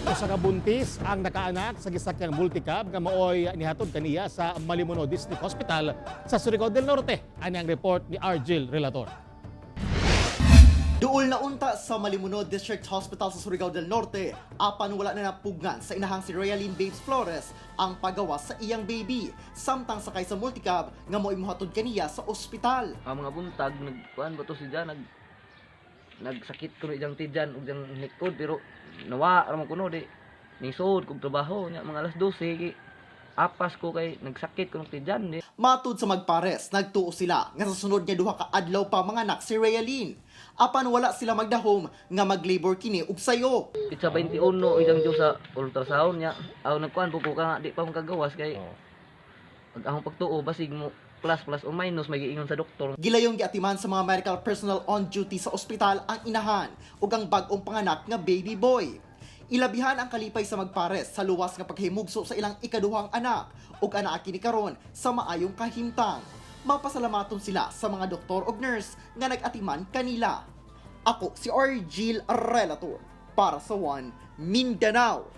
Usa ka buntis ang nakaanak sa gisakyang multicab nga maoy nihatod kaniya sa Malimono District Hospital sa Surigao del Norte. Ani ang report ni Argel Relator. Duol na unta sa Malimuno District Hospital sa Surigao del Norte, apan wala na napugngan sa inahang si Royaline Babes Flores ang pagawa sa iyang baby, samtang sakay sa multicab nga mo'y mohatod kaniya sa ospital. Ang mga buntag nagkuan ba to si Jan, nagsakit ko ni ijang tiyan ug jang likod, pero nawa ra man kuno di nisod kog trabaho nya. Mga alas 12 ki apas ko kay nagsakit ko ng tiyan di. Matud sa magpares, nagtuo sila nga sa sunod nga 2 ka adlaw pa manganak si Royaline. Apan wala sila magdahom nga maglabor kini og sayo. Itsa 21 ijang Diyos sa ultrasound nya. Aw, nagkuan po ko ka nga di pa makagawas kay pag akong pagtuo basig mo plus plus o minus may giingon sa doktor. Gilayong giatiman sa mga medical personnel on duty sa ospital ang inahan ug ang bag-ong panganak nga baby boy. Ilabihan ang kalipay sa magpares sa luwas nga paghimugso sa ilang ikaduhang anak ug anaa kini karon sa maayong kahimtang. Mapasalamaton sila sa mga doktor ug nurse nga nag-atiman kanila. Ako si Argil Relator para sa One Mindanao.